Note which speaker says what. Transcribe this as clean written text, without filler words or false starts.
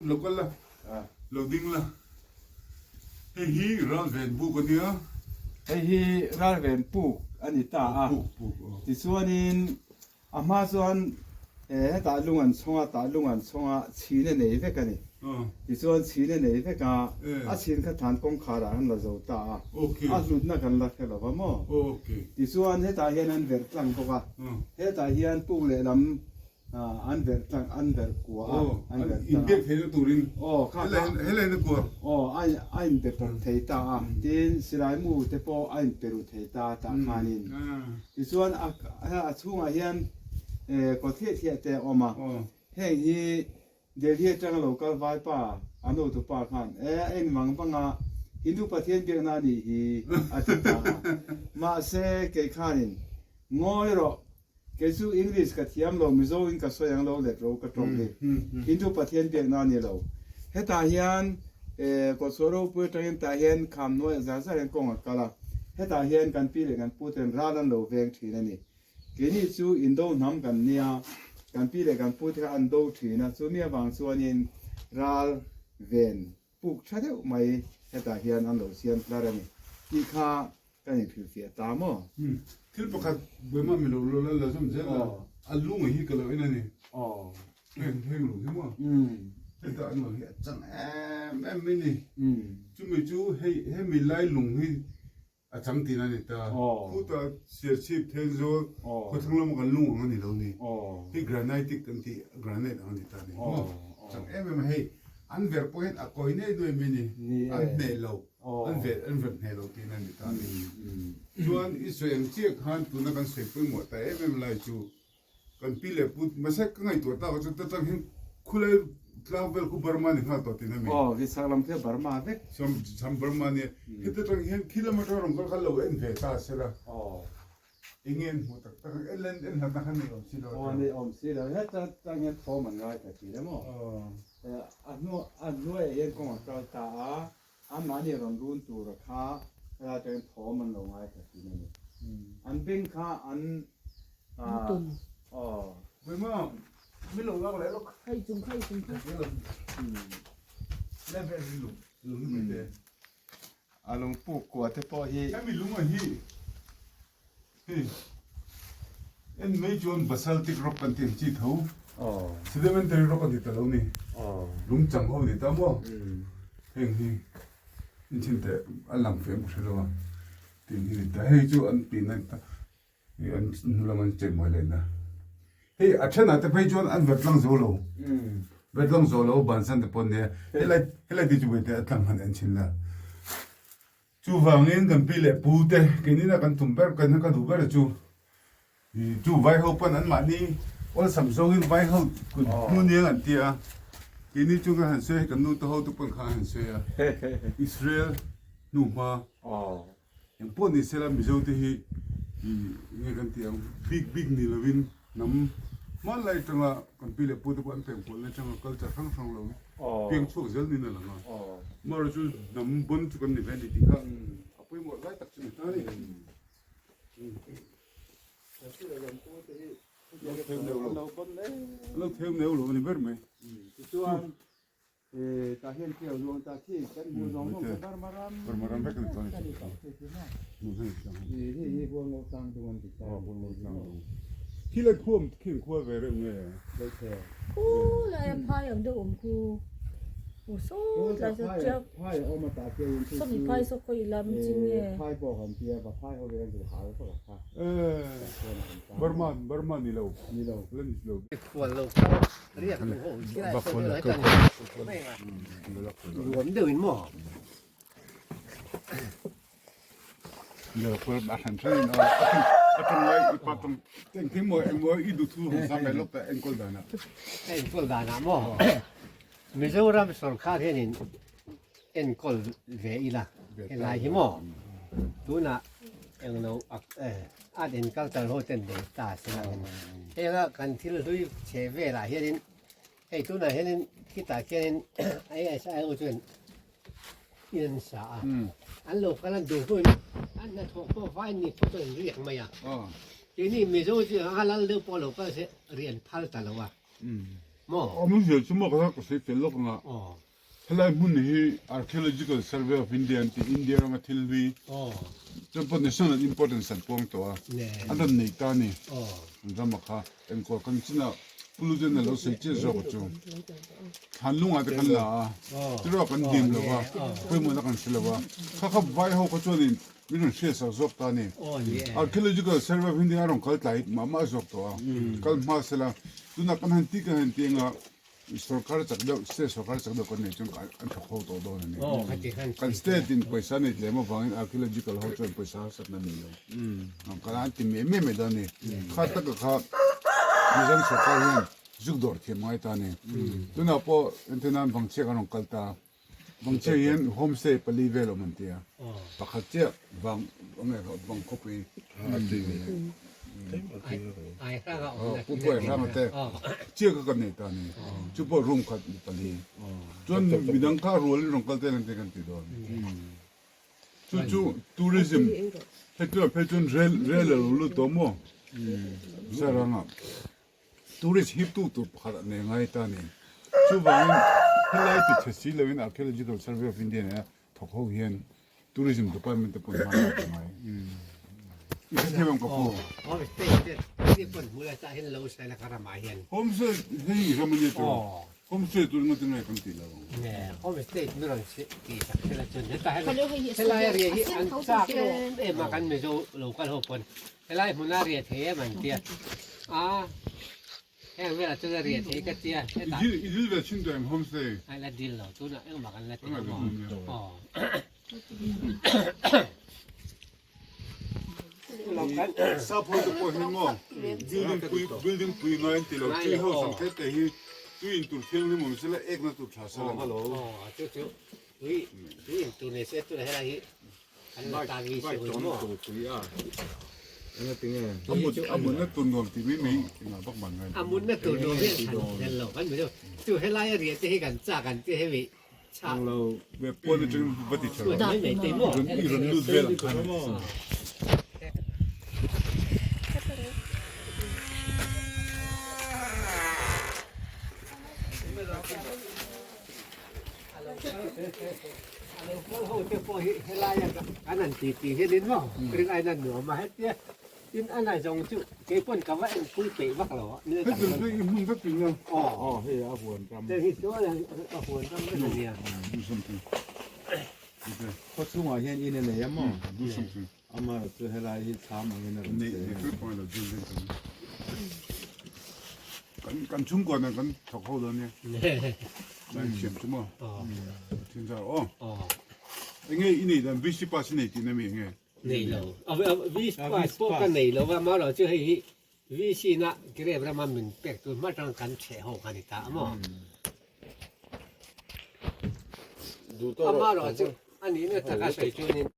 Speaker 1: Lo kal la, lo ding la. Hei hi ralven puk a nia.
Speaker 2: Hei hi ralven puk a ni ta a.
Speaker 1: Puk, puk, aw.
Speaker 2: Tichuanin a hma chuan hetah lung an chhawng a, tah lung an chhawng a, chhin a nei vek a ni. Tichuan chhin a nei vek a, a chhin kha than kawngkharah an la zo ta a. A hlutna kan la hre lo va maw? Tichuan hetah hian an verh tlang bawk a, hetah hian puk lehlam An verh tlang, an verh kua a, an verh tlang a.
Speaker 1: Inbiak theihna turin
Speaker 2: Aw, kha kha.
Speaker 1: Helai na kua.
Speaker 2: Aw, a a inbe pawp thei ta a, tin silai mu te pawh a inpe ru thei ta tah khanin. Tichuan a a chhungah hian kaw thliah thliah te a awm a, heng hi Delhi atanga lo kal vaipa an hotupa khan e a en vang vang a, Hindu Pathian biakna a nih hi a ti ta a. Mahse kei khanin ngawi rawh Kei chu English ka thiam lo, Mizo in ka sawi ang lo let ro ka tawng hi. Hindu Pathian biakna a ni lo. Hetah hian Kawchhuah ropui atangin tah hian kham hnuaiah zar zar hian kawng a kal a. Hetah hian kan pi leh kan pu ten ral an lo veng thin a ni. Keini chu Indo hnam kan nia, kan pi leh kan pu te kha an do thin a, chumi avang chuanin ral ven puk tha deuh mai hetah hian an lo siam tlar a ni tih kha kan inhrilhfiah ta maw?
Speaker 1: Thil pakhat buaima mi lo lo la la zawm zel a, a lung hi ka lo en a ni. Heng heng lung hi maw? Heta an lung hi a chang em em mai ni. Chumi chu hei hemi lai lung hi A chang tin a ni ta. Khuta Serchhip Thenzawl khawthlang lama kan lung ang a ni lo ni. Hei granitic kan tih granite ang a ni ta ni maw? Chang em em a hei an verh pawh hian a kawi nei duai mai ni. An hneh lo an verh an verh hneh lo tihna a ni ta ni. Chuan i sawi ang chiah khan tuna kan sawi pawimawh ta em em lai chu Kan pi leh pu mahse ka ngaihtuah tak ah chuan ta tang hian khulai tlang vel khu Burma ni nghal tawh tihna mi?
Speaker 2: Aw, khi chhak lam khi Burma vek.
Speaker 1: Chuan chham Burma nia. Khi ta tang hian khi lam atang rawn kal kha lo en ve ta se la.
Speaker 2: Aw.
Speaker 1: Eng nge an hmuh tak tak ang? En en en hlatna kha nei awm si lo.
Speaker 2: Aw, nei awm si lo. Heta tang hian thawm an ngai ta thin em aw. A hnu a hnuaiah hian kawng a kal ta a, anmahni rawn run tura kha helai atangin thawm an lo ngai ta thin a ni. An beng kha an Aw.
Speaker 1: Buima min lo lak leh lawk.
Speaker 3: Khai chung khai chung kha.
Speaker 1: Le vel hi lung lung hi mai te.
Speaker 2: A lung puk kua te pawh hi.
Speaker 1: Hemi lung a hi hei en mai chuan basaltic rock kan tih ang chi tho. Sedimentary rock a ni ta lo ni. Lung chang ho ni ta maw. Heng hi inchhin teh a lang fem ka hre lo a. Tin hi ni ta hei chu an pin a ni ta. Hei an hnu lam an chei mawi leh na. Hei a thenah te phei chuan an vet tlang zo lo. Vet tlang zo lo bansan te pawh an nia. Helai helai te chu vete a tlang han en thin la. Chuvangin kan pi leh pu te keinin a kan tum ber kan ka duh ber chu chu vai ho pawn anmahni awlsam zawngin vai ho kut hnu niang an ti a. Keini chu kan han sawi a hei kan nu te ho te pawn kha an han sawi a. Israel hnuhma. Eng pawh ni sela Mizo te hi enge kan tih ang bik bik ni lovin hnam hmanlai atanga kan pi leh pu te pawh an pengpawlna atanga culture hrang hrang lo piang chhuak zel niin a lang a. Amaherawhchu chu hnam bawn chu kan ni ve a ni tih kha a pawimawh lai tak chu ni ta a ni. Lo theu neu lo a ni ber mai.
Speaker 2: Tah hian khi a luang ta khi kan hmuh zawng zawng kha Burma ram
Speaker 1: Burma ram vek a ni tawh
Speaker 2: a ni tawh thei thin a hei hi Hualngo tlang dung an ti ta
Speaker 1: aw Hualngo tlang dung khi lai khuam khi an khua ve reuh nge
Speaker 2: Leithel
Speaker 3: Khu lai a phai ang deuh awm khu u sawt lai saw chiang
Speaker 2: phai a awm a tah khian in
Speaker 3: saw mi phai saw khawi lam chi nge
Speaker 2: phai pawh kan tia va phai ho ve an zir hal vak a kha
Speaker 1: Burma Burma ni lo
Speaker 2: ni lo
Speaker 1: la ni lo
Speaker 4: Khual lo kha riak duh ho khilai saw deuh hetan nuam deuh in maw. Enkawl danah maw Mizoram sorkar hianin enkawl ve ila helai hi maw tunah englo art and culture ho ten nei ta se la henga kan thil hlui chhe velah hianin hei tunah hianin khitah khianin ASI ho chuan in an sa a an lo kal an duh hun an hnathawh pawh vai ni pawh chuan an riak mai a keini Mizo chu a lal deuh pawh lo kal se riah an phal ta lo a. maw?
Speaker 1: Awmzia chu maw ka sawi fel lawk ang a, helai hmun hi Archaeological Survey of India an tih India rama thil hlui chuan pawh national importance an puang tawh a, an rawn nei ta a ni. An rama kha enkawl kan chinah Puluzen a lo sawi chiah zawk a chu. Thlanlungah te kan la a, tiraw kan dim lo va, pawimawhna kan hre lo va, kha kha vai ho kha chuanin Min rawn hriat sak zawk ta a ni. Archaeological Survey of India a rawn kal tlai mah mah zawk tawh a, kal hma sela tunah kan han ti kan han ti anga sorkar chak deuh, state sorkar chak deuh kan nei chuan an thawk ho tawh dawn a ni. Kan state in pawisa nei tlem avangin archaeological ho chuan pawisa harsatna nei lo. Kan an ti meh meh mai dawn a ni. Kha taka kha Mizoram sorkar hian zuk dawr thiam ngai ta a ni. Tunah pawh entirnan Vangchhia kan rawn kal ta. Vangchhia hian homestay pali vel awm an ti a, pakhat chiah vang nge vang khawpui a tui ve Pu Puai Hranga te chiah kha kan nei ta a ni, chu pawh room khat pali chuan midang kha rualin rawn kal tel an ti kan ti dawn. Chu chu tourism hetiang phei chuan rel rel a lo lut tawh maw Saranga. Tourist hiptu tur pakhat a nei ngai ta a ni. Chuvangin helai ti chhe si loin Archaeological Survey of India nena thawk ho hian Tourism Department te pawn hma lak a ngai. I hrethiam ang ka pu. Homestay hei i ram a nia tiraw? Homestay tur ngawt nge kan tih lo ang.
Speaker 4: Helai hmuna riah thei em an tia a heng velah chuan a riah thei ka tia hetah
Speaker 1: I dil ve chin tawh em homestay?
Speaker 4: Ai la dil lo tunah engmah kan la ti lo maw aw.
Speaker 1: Sap ho te pawh hi maw building pui building pui ngai an ti lo tree house ang tete hi tui in tur thianghlim awm sela ekna tur tha sela.
Speaker 4: Aw chu chu tui tui in tur nei se tunah helai hi A munna tur nuam hi an thlan hlel lo kan hmu deuh. Chu helai a riah te hi kan chak an ti hemi chhak. Mai mai te maw. A lo kal ho te pawh hi helaia kan han ti ti hianin maw ring aina nuam a hetia tin a na zawng chu keipawn ka va en pui peih vak lo a nil tak chuan
Speaker 1: hei hmun vek in a
Speaker 4: aw
Speaker 1: hei a huan ram
Speaker 4: te hi chuan a huan ram vek a nia
Speaker 1: do something
Speaker 2: khaw chhungah hian in a nei a maw
Speaker 1: do something
Speaker 2: amaherawh chu helai hi thlam angin a rawn che
Speaker 1: Kan kan chhungkua nen kan thawk ho dawn nia. Nai siam chu maw? Thin zar aw. Enge i nei dan VC pass i nei tihna mi enge?
Speaker 4: Nei lo. VC pass pawh ka nei lo va, marawh chu hei hi VC na grep rama min pek tur hma tang kan chheh ho kha ni ta a maw? Amarawh chu a nihna taka sawi chuanin.